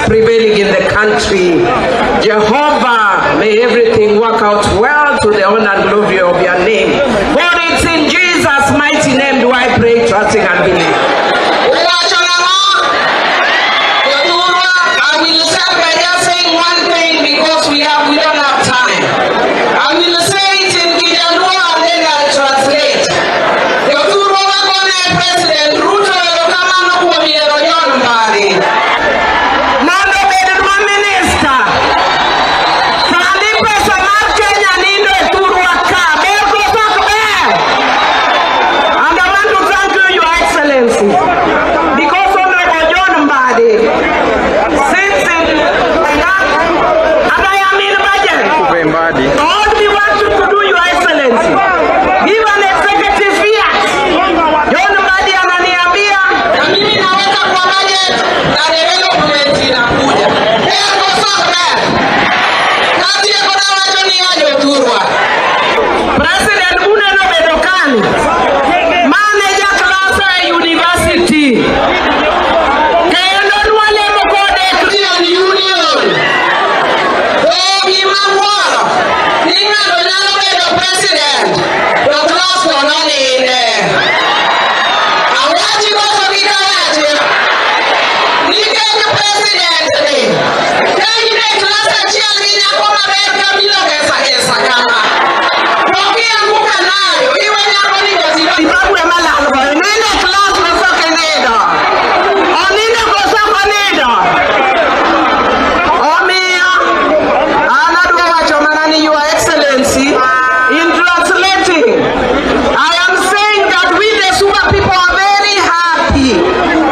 prevailing in the country. Jehovah, may everything work out well to the honor and glory of your name. For it's in Jesus' mighty name do I pray, trusting and believe. Uwacho nang'o? Jothurwa, I will start by just saying one thing because we don't have time. I will say it in Kijaluo and then I'll translate. Jothurwa, wagone President Ruto erokamano kuom yiero John Mbadi. Mondo obednwa minister. Sani pesa mar Kenya nindo e thurwa ka. Ber koso ok ber? And I want to thank you, Your Excellency, because Honorable John Mbadi sits in and I am in budget. All we want you to do, Your Excellency, give an executive fiat. John Mbadi ananiambia Na mimi naweka kwa budget na development inakuja. Ber koso ok ber? Katieko nawacho niya, jothurwa. President uneno bedo kani mane ja class e university kendo nwalemo kode. Christian Union. To gima wuoro ni ng'ato nyalo bedo president to class to noninde. Awachi koso kik awachi? Nikech president ni ka in e class achiel gi nyako maber kabilo gesa gesa kama to kianguka nayo iwe nyako ni to Zimbabwe malal go nindo e class koso ok inindo onindo koso ok onindo. Omiyo an adwa wacho mana ni, Your Excellency, in translating, I am saying that we the Suba people are very happy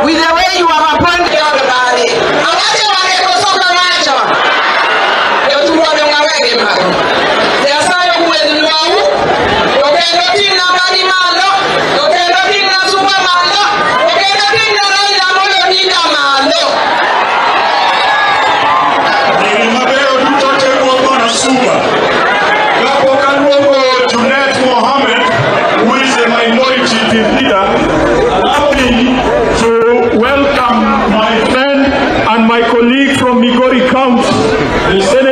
with the way you have appointed John Mbadi. Awacho wang'e koso ok awacho? Jothurwa, dong' awegi mago. Nyasaye ogwedhnwau, to kendo ting'na Mbadi malo, to kendo ting'na Suba malo, to kendo ting'na Raila Amolo Odinga malo. Nyiri mabeyo duto te wuok mana Suba. Kapok aluongo Junet Mohammed, who is a minority leader, allow me to welcome my friend and my colleague from Migori County, the Senator